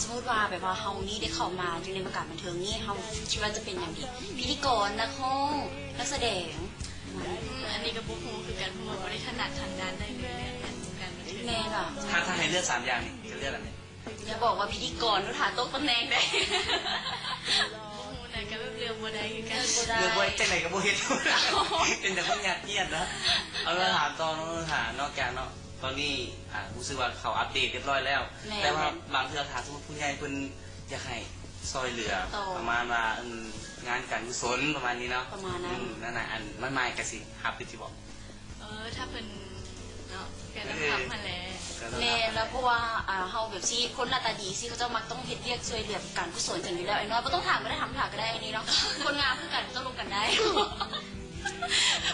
ສົມມຸດວ່າແບບວ່າເຮົານີ້ໄດ້ເຂົ້າມາຢູ່ໃນວົງການບັນເທີງນີ້ ເຮົາຄິດວ່າຈະເປັນຫຍັງດີ? ພິທີກອນ, ນັກຮ້ອງ, ນັກສະແດງ? ອືມ ອັນນີ້ກໍບໍ່ຮູ້ຄືກັນ ເພາະວ່າບໍ່ໄດ້ຖະໜັດທາງດ້ານໃດເລີຍ ແມ່ນບໍ່? ຖ້າ ຖ້າໃຫ້ເລືອກສາມຢ່າງນີ້ ຈະເລືອກອັນໃດ? ຢ່າບອກວ່າພິທີກອນ ໜູຖ້າຕົກຕຳແໜ່ງໄດ໋. ບໍ່ຮູ້ນະ ກໍແບບເລືອກບໍ່ໄດ້ຄືກັນ ເລືອກບໍ່ໄດ້ ເລືອກບໍ່ໄດ້ ຈັ່ງໃດກໍບໍ່ເຮັດ ເປັນແຕ່ຄົນຍາດຮຽນນະ. ເອົາ ລະຖາມຕໍ່ເນາະ ໜູຖ້າ ນອກຈາກເນາະ ຕອນນີ້ ອ່າ ຮູ້ສຶກວ່າເຂົາອັບເດດຮຽບຮ້ອຍແລ້ວ ແມ່ນ ແຕ່ວ່າບາງເທື່ອຖ້າສົມມຸດຜູ້ໃຫຍ່ເພິ່ນຢາກໃຫ້ຊ່ອຍເຫຼືອ ປະມານວ່າ ເອີ ງານການກຸສົນປະມານນີ້ເນາະ ປະມານນັ້ນ ອືມ ນັ້ນນະ ອັນມາຍໆກໍຊິຮັບຢູ່ຕິບໍ? ເອີ ຖ້າເພິ່ນເນາະ ກໍຕ້ອງຮັບຫັ້ນແຫຼະ ແມ່ນແລ້ວ ເພາະວ່າ ອ່າ ເຮົາແບບຊີ້ ຄົນໜ້າຕາດີຊີ້ ເຂົາເຈົ້າມັກຕ້ອງເຮັດວຽກຊ່ວຍເຫຼືອການກຸສົນຈັ່ງຢູ່ແລ້ວ ໄອ້ນ້ອຍ ບໍ່ຕ້ອງຖາມກໍໄດ້ ຖາມ ຖາມກໍໄດ້ ອັນນີ້ເນາະ ຄົນງາມຄືກັນ ຕ້ອງລົມກັນໄດ້.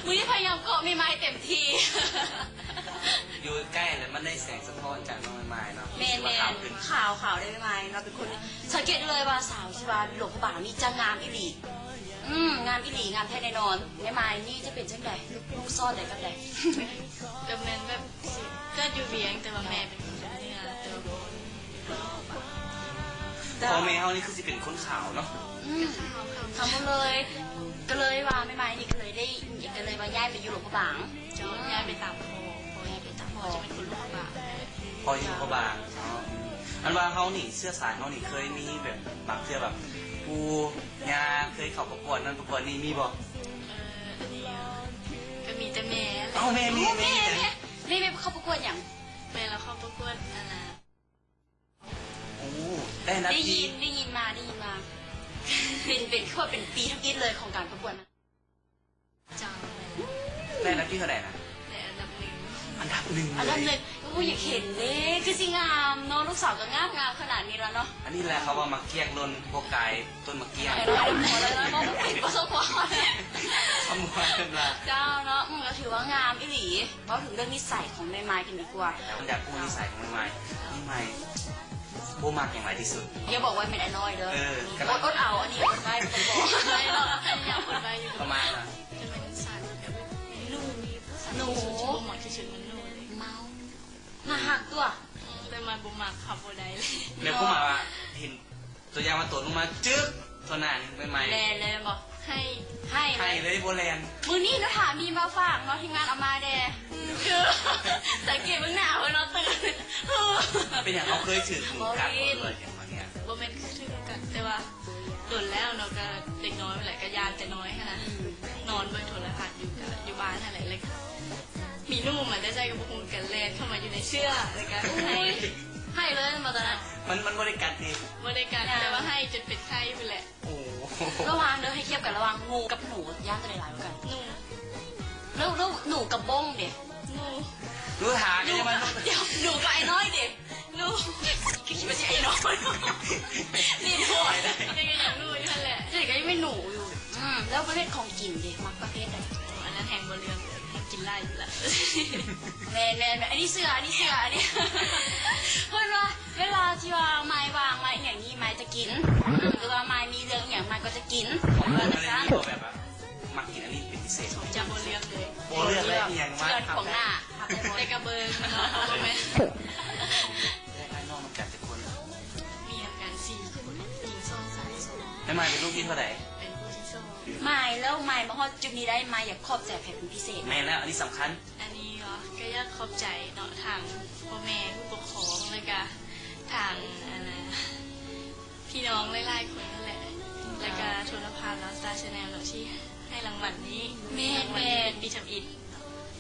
ມື້ນີ້ພະຍາຍາມເກາະແມ່ມາຍເຕັມທີ່ ຢູ່ໃກ້ແລ້ວມັນໄດ້ແສງສະທ້ອນຈາກນ້ອງແມ່ມາຍເນາະ ແມ່ນໆ ຂາວໆ ໄດ້ແມ່ມາຍເນາະ ເປັນຄົນ ສັງເກດໄດ້ເລີຍວ່າສາວທີ່ວ່າຫຼວງພະບາງນີ້ຈະງາມອີ່ຫຼີ ອືມ ງາມອີ່ຫຼີ ງາມແທ້ແນ່ນອນ. ແມ່ມາຍນີ້ຈະເປັນຈັ່ງໃດ? ລູກຊອດໃດກັບໃດ? ກໍແມ່ນແບບເກີດຢູ່ວຽງ ແຕ່ວ່າແມ່ເປັນຄົນເໜືອ ແຕ່ວ່າພໍ່ແມ່ເຮົານີ້ຄືຊິເປັນຄົນຂາວເນາະ ອືມ ຂາວ ຂາວໝົດເລີຍ ກໍເລີຍວ່າແມ່ມາຍນີ້ກໍເລີຍໄດ້ ກໍເລີຍວ່າຍ້າຍໄປຢູ່ຫຼວງພະບາງ ເຈົ້າ ອືມ ຍ້າຍໄປຕາມພໍ່ ພໍ່ຍ້າຍໄປຕາມພໍ່ ພໍ່ຈະເປັນຄົນຫຼວງພະບາງ ພໍ່ຢູ່ພະບາງເນາະ. ອັນວ່າເຮົານີ້ ເຊື້ອສາຍເຮົານີ້ເຄີຍມີແບບບາງເທື່ອແບບປູ່ຍ່າເຄີຍເຂົ້າປະກວດນັ້ນປະກວດນີ້ມີບໍ່? ເອີ ອັນນີ້ກໍມີແຕ່ແມ່ແຫຼະ ເອົ້າ ແມ່ມີ ແມ່ ແມ່ ແມ່ ແມ່ເຂົ້າປະກວດຫຍັງ? ແມ່ລາວເຂົ້າປະກວດອັນນ່າ ໂອ້ ໄດ້ອັນດັບ ໄດ້ຍິນ ໄດ້ຍິນມາ ໄດ້ຍິນມາ ເປັນ ເປັນ ຄືວ່າເປັນປີທຳອິດເລີຍຂອງການປະກວດນະ. ເຈົ້າ ໄດ້ອັນດັບທີເທົ່າໃດນະ? ໄດ້ອັນດັບໜຶ່ງ ອັນດັບໜຶ່ງເລີຍ ອັນດັບໜຶ່ງ. ໂອ້ ຢາກເຫັນເດ້ ຄືຊິງາມເນາະ ລູກສາວກໍງາມໆຂະໜາດນີ້ລະເນາະ. ອັນນີ້ແຫຼະເຂົາວ່າໝາກກ້ຽງຫຼົ່ນບໍ່ກາຍຕົ້ນໝາກກ້ຽງ ເອີ ເນາະ ບໍ່ໄດ້ເນາະ ບໍ່ເປັນປະສົບການ ຄຳວ່ານັ້ນລະ ເຈົ້າເນາະ. ອືມ ກໍຖືວ່າງາມອີ່ຫຼີ. ເວົ້າເຖິງເລື່ອງນິໄສຂອງແມ່ມາຍກັນດີກວ່າ ແລ້ວຢາກຮູ້ນິໄສຂອງແມ່ມາຍ ແມ່ມາຍບໍ່ມັກຫຍັງຫຼາຍທີ່ສຸດ? ຢ່າບອກວ່າແມ່ນອ້າຍນ້ອຍເດີ ເອີ ອົດ ອົດເອົາ ອັນນີ້ອົດໄວ້ ບໍ່ບອກ ໄດ້ດອກ ອັນນີ້ຍັງອົດໄວ້ຢູ່ ປະມານນະ ຈະເປັນສັດແບບໜູ ໜູ ສັດທີ່ສຸດທີ່ບໍ່ມັກທີ່ສຸດແມ່ນໜູເລີຍ ເມົາ ໜ້າຮັກຕົວະ ອືມ ແຕ່ມາຍບໍ່ມັກ ຮັບບໍ່ໄດ້ເລີຍ ແບບປະມານວ່າເຫັນ ຕົວຢ່າງວ່າໂຕລົງມາ ຈຶກ ຕໍ່ໜ້ານີ້ແມ່ນ ແລ່ນເລີຍແມ່ນບໍ່? ໄຫ້ ໄຫ້ເລີຍ ບໍ່ແລ່ນ. ມື້ນີ້ເນາະ ຖ້າມີມາຝາກເນາະ ທີມງານເອົາມາແດ່ ຄືສັງເກດເບິ່ງໜ້າເພິ່ນເນາະ ຕື່ນ. ເປັນຫຍັງ ເຮົາເຄີຍຖືກໜູກັດບໍ່ ຫຼືວ່າຫຍັງຫວານີ້? ບໍ່ແມ່ນຖືກໜູກັດ ແຕ່ວ່າດົນແລ້ວເນາະ ກໍເດັກນ້ອຍແຫຼະ ກໍຢ້ານແຕ່ນ້ອຍຫັ້ນນະ ອືມ ນອນເບິ່ງໂທລະທັດຢູ່ ກໍຢູ່ບ້ານຫັ້ນແຫຼະ ແລ້ວກໍ ມີໜູມາແຕ່ໃສກໍບໍ່ຮູ້ ກໍແລ່ນເຂົ້າມາຢູ່ໃນເສື້ອ ແລ້ວກໍໄຫ້ ໄຫ້ເລີຍແມ່ນບໍ່ຕອນນັ້ນ? ມັນ ມັນບໍ່ໄດ້ກັດຕິ? ບໍ່ໄດ້ກັດ ແຕ່ວ່າໄຫ້ຈົນເປັນໄຂ້ພຸ້ນແຫຼະ. ໂອ້ ລະຫວ່າງເດີ ໃຫ້ທຽບກັນລະຫວ່າງງູກັບໜູ ຢ້ານໂຕໃດຫຼາຍກວ່າກັນ? ໜູ. ແລ້ວ ແລ້ວໜູກັບບົ້ງເດ? ໜູ. ໜູຫາ ດຽວ ໜູກັບໄອ້ນ້ອຍເດ? ໜູ ຄິດວ່າຊິໄອ້ນ້ອຍ ນີ້ໂພດ ຍັງ ຍັງໜູຢູ່ຫັ້ນແຫຼະ ເດັກກໍຍັງເປັນໜູຢູ່. ອືມ ແລ້ວປະເພດຂອງກິນເດ ມັກປະເພດໃດ? ອັນນັ້ນແຮງບໍ່ເລືອກ ແຮງກິນຫຼາຍຢູ່ລະ. ແມ່ນໆ ອັນນີ້ເຊື່ອ ອັນນີ້ເຊື່ອ ອັນນີ້ ເພິ່ນວ່າເວລາທີ່ວ່າມາຍວ່າງ ມາຍອີ່ຫຍັງນີ້ ມາຍຈະກິນ ອືມ ຫຼືວ່າມາຍມີເລື່ອງອີ່ຫຍັງ ມາຍກໍຈະກິນ ວ່າຈັ່ງຊັ້ນ. ແບບວ່າມັກກິນອັນນີ້ເປັນພິເສດ ຈະບໍ່ເລືອກເລີຍ ບໍ່ເລືອກເລີຍ ອີ່ຫຍັງມາ ເລືອກຂອງໜ້າ ແຕ່ກະເບິ່ງເນາະ ບໍ່ແມ່ນ. ແຍກອ້າຍນ້ອງນຳກັນຈັກຄົນ? ມີນຳກັນສີ່ຄົນ ຍິງສອງ ຊາຍສອງ. ແມ່ມາຍເປັນລູກທີເທົ່າໃດ? ເປັນຜູ້ທີສອງ. ມາຍ ແລ້ວມາຍມາຮອດຈຸດນີ້ໄດ້ ມາຍຢາກຂອບໃຈໃຜເປັນພິເສດ? ແມ່ນແລ້ວ ອັນນີ້ສຳຄັນ. ອັນນີ້ເນາະ ກໍຢາກຂອບໃຈເນາະ ທາງພໍ່ແມ່ຜູ້ປົກຄອງ ແລ້ວກະທາງ ອັນນ່າ ພີ່ນ້ອງຫຼາຍໆຄົນຫັ້ນແຫຼະ ແລ້ວກະໂທລະພາບລາວສະຕາ ແຊນແນວ ເນາະ ທີ່ໃຫ້ລາງວັນນີ້ ແມ່ນໆ ລາງວັນນີ້ເປັນປີທຳອິດ.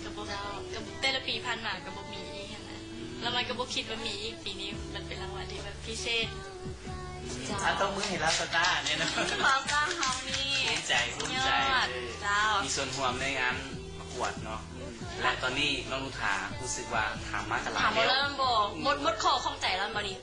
ກໍບໍ່ ເຈົ້າ ກໍແຕ່ລະປີຜ່ານມາກໍບໍ່ມີອີກຫັ້ນນະ ແລ້ວມັນກໍບໍ່ຄິດວ່າມີອີກ ປີນີ້ມັນເປັນລາງວັນທີ່ແບບພິເສດ. ເຈົ້າ ອາ ຕົບມືໃຫ້ລາວສະຕາແນ່ນອນ ລາວສະຕາເຮົານີ້ ພູມໃຈ ພູມໃຈ ຍອດ ເອີ ເຈົ້າ ມີສ່ວນຮ່ວມໃນງານປະກວດເນາະ. ແລະຕອນນີ້ນ້ອງນຸຖາຮູ້ສຶກວ່າຖາມມາກໍຫຼາຍແລ້ວ ຖາມມາເລີ່ມບໍ່ ໝົດ ໝົດຂໍ້ຂ້ອງໃຈແລ້ວບໍ່ນີ້?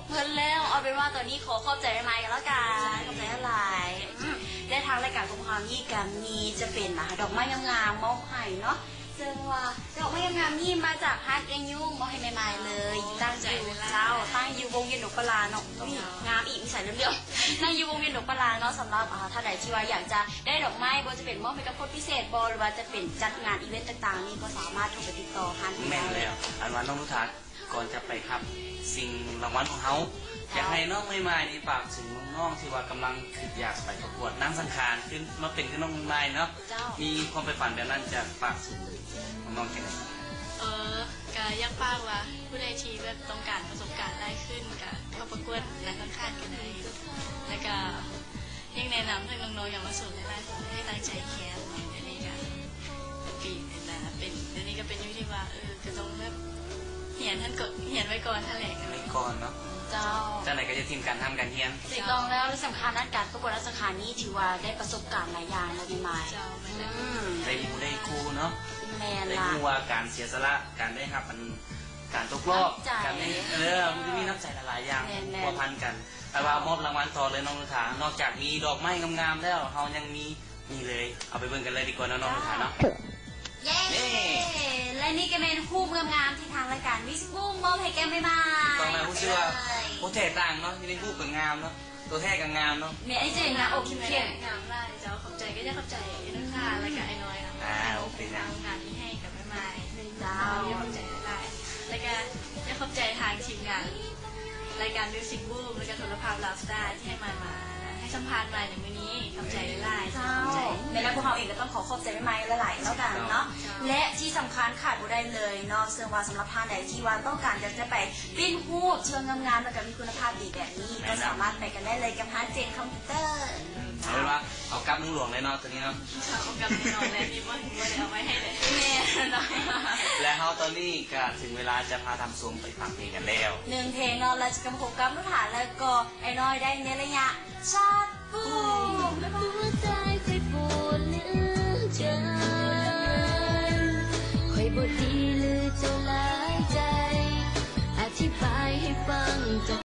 ເພິ່ນແລ້ວ ເອົາເປັນວ່າຕອນນີ້ຂໍຂອບໃຈໃໝ່ໆກັນແລ້ວກັນ ຂອບໃຈຫຼາຍ. ອືມ ແລະທາງລາຍການຂອງເຮົານີ້ກໍມີຈະເປັນ ອ່າ ດອກໄມ້ງາມໆມອບໃຫ້ເນາະ ເຊິ່ງວ່າດອກໄມ້ງາມໆນີ້ມາຈາກຮ້ານເອື້ອຍຍຸ້ງ ມອບໃຫ້ແມ່ມາຍເລີຍ ຕັ້ງຢູ່ ເຈົ້າ ຕັ້ງຢູ່ວົງວຽນດົງປະລາເນາະ. ນີ້ງາມອີກ ມີສາຍເຫຼືອມໆ ຕັ້ງຢູ່ວົງວຽນດົງປະລາເນາະ. ສຳລັບ ອ່າ ທ່ານໃດທີ່ວ່າຢາກຈະໄດ້ດອກໄມ້ ບໍ່ວ່າຈະເປັນມອບໃຫ້ກັບຄົນພິເສດບໍ່ ຫຼືວ່າຈະເປັນຈັດງານອີເວັນຕ່າງໆນີ້ ກໍສາມາດໂທໄປຕິດຕໍ່ຮ້ານ ແມ່ນແລ້ວ. ອັນວ່ານ້ອງນຸຖາ ກ່ອນຈະໄປຮັບສິ່ງລາງວັນຂອງເຮົາ ຢາກໃຫ້ນ້ອງໄມ້ມາຍນີ້ຝາກເຖິງນ້ອງໆທີ່ວ່າກຳລັງຄິດຢາກໄປປະກວດນາງສັງຂານ ຄືມາເປັນຄືນ້ອງໄມ້ມາຍເນາະ ເຈົ້າ ມີຄວາມໃຝ່ຝັນແບບນັ້ນ ຈະຝາກເຖິງນ້ອງໆຈັ່ງໃດ? ເອີ ກະຢາກຝາກວ່າ ຜູ້ໃດທີ່ແບບຕ້ອງການປະສົບການຫຼາຍຂຶ້ນ ກະເຂົ້າປະກວດນາງສັງຂານກະໄດ້ ແລ້ວກະ ຢາກແນະນຳໃຫ້ນ້ອງໆເຍົາວະຊົນຫຼາຍໆຄົນໃຫ້ຕັ້ງໃຈຮຽນ. ດຽວນີ້ກະເປັນປີ ເປັນ ເປັນ ດຽວນີ້ກະເປັນຢູ່ທີ່ວ່າ ເອີ ກະຕ້ອງແບບຮຽນຫັ້ນກໍ ຮຽນໄວ້ກ່ອນຫັ້ນແຫຼະ ໄວ້ກ່ອນເນາະ ເຈົ້າ ຈັ່ງໃດກະຢ່າຖິ້ມການຮ່ຳການຮຽນ. ຖືກຕ້ອງແລ້ວ ແລະ ສຳຄັນນັ້ນ ການປະກວດນາງສັງຂານນີ້ຖືວ່າໄດ້ປະສົບການຫຼາຍຢ່າງເນາະ ແມ່ນບໍ່? ເຈົ້າ ແມ່ນແລ້ວ ໄດ້ຮູ້ໄດ້ຄູເນາະ ແມ່ນ ໄດ້ຮູ້ວ່າການເສຍສະຫຼະ ການໄດ້ຮັບອັນ ການຕົກລອບ ການໄດ້ ເອີ ມັນຈະມີນ້ຳໃຈຫຼາຍໆຢ່າງ ແມ່ນໆ ພົວພັນກັນ. ແຕ່ວ່າມອບລາງວັນຕໍ່ເລີຍນ້ອງນຸຖາ ນອກຈາກມີດອກໄມ້ງາມໆແລ້ວ ເຮົາຍັງມີ ນີ້ເລີຍ ເອົາໄປເບິ່ງກັນເລີຍດີກວ່າເນາະ ນ້ອງນຸຖາເນາະ. ເຢ້ ເຢ້ ແລະນີ້ກະແມ່ນຮູບງາມໆທີ່ທາງລາຍການມິສບູມມອບໃຫ້ແກ່ໄມ້ມາຍ. ຕ້ອງນະ ຮູ້ສຶກວ່າ ໂອເຄ ຕ່າງເນາະ ຢູ່ໃນຮູບກະງາມເນາະ ໂຕແທ້ກະງາມເນາະ. ແມ່ນ ອັນນີ້ຈະເປັນງານອົບເຂັ້ມໆ ງາມຫຼາຍເຈົ້າ. ຂອບໃຈ ກະຢາກຂອບໃຈນ້ອງນຸຖາ ແລະກະອ້າຍນ້ອຍເນາະ ອ່າ ໂອເຄ ງາມໆນີ້ໃຫ້ກັບໄມ້ມາຍ. ເຈົ້າ ຂອບໃຈຫຼາຍໆ ແລະກະຢາກຂອບໃຈທາງທີມງານລາຍການມິວສິກບູມ ແລະກະໂທລະພາບລາວສະຕາ ທີ່ໃຫ້ມາຍ ມາໃຫ້ສຳພາດມາຍໃນມື້ນີ້. ຂອບໃຈຫຼາຍໆ ເຈົ້າ ຂອບໃຈ. ແມ່ນແລ້ວ ພວກເຮົາເອງກະຕ້ອງຂໍຂອບໃຈໄມ້ມາຍຫຼາຍໆແລ້ວກັນເນາະ ເຈົ້າ ແລະທີ່ສຳຄັນຂາດບໍ່ໄດ້ເລີຍເນາະ ເຊິ່ງວ່າສຳລັບທ່ານໃດທີ່ວ່າຕ້ອງການຢາກຈະໄປ ປິ່ນຮູບເຊີງງາມໆ ແລ້ວກະມີຄຸນນະພາບດີແບບນີ້ ແມ່ນແລ້ວ ກະສາມາດໄປກັນໄດ້ເລີຍກັບຮ້ານເຈນຄອມພິວເຕີ. ອືມ ເອົາເປັນວ່າເອົາກັບເມືອງຫຼວງເລີຍເນາະ ໂຕນີ້ເນາະ ເອົາກັບເມືອງຫຼວງເລີຍ ນີ້ບໍ່ ບໍ່ໄດ້ເອົາໄວ້ໃຫ້ເລີຍ. ແມ່ນເນາະ ແລະເຮົາຕອນນີ້ກະເຖິງເວລາຈະພາທ່ານຜູ້ຊົມໄປຟັງເພງກັນແລ້ວ ໜຶ່ງເພງເນາະ ແລ້ວຈະກັບມາພົບກັບນຸຖາ ແລ້ວກໍອ້າຍນ້ອຍໄດ້ໃນໄລຍະຊັອດປູມ.